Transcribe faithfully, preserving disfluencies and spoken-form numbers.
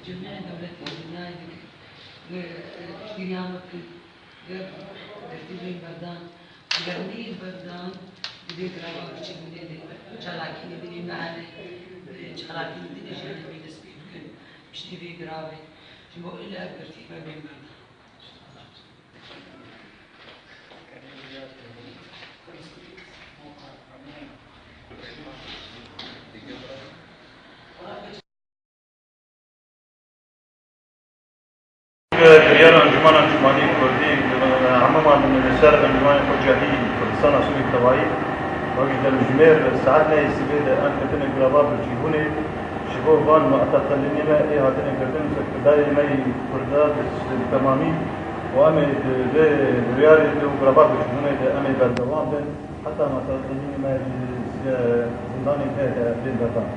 Cemiyê dewletê dinyayê dike. Ve, e, piştgiriya me kir. Ve girtî bên berdan. Eger neyên berdan, divê grava biçin binê de. Çalakî li dinê me hene. E, çalakî li dinê jî hene, bê dest pê bikin. Piştî vê giravê. Ji bo ille ev girtî me bên berdan. Biryara Encûmena Niştimanî Kurdî, hemûman li ser Encûmenê Xwecihî Kurdistana Sûrî Tevayî, wek ji demjimêr saet nehê sibê de em ketine grava birçîbûnê. Ji bo van muteqelinê me ê hatine girtin, serkirdayê me yê Kurda bi temamî û em ê di vê biryarê de û grava birçîbûnê de em ê berdewam bin, heta muteqelinê me ji zindanê de, de bên berdan.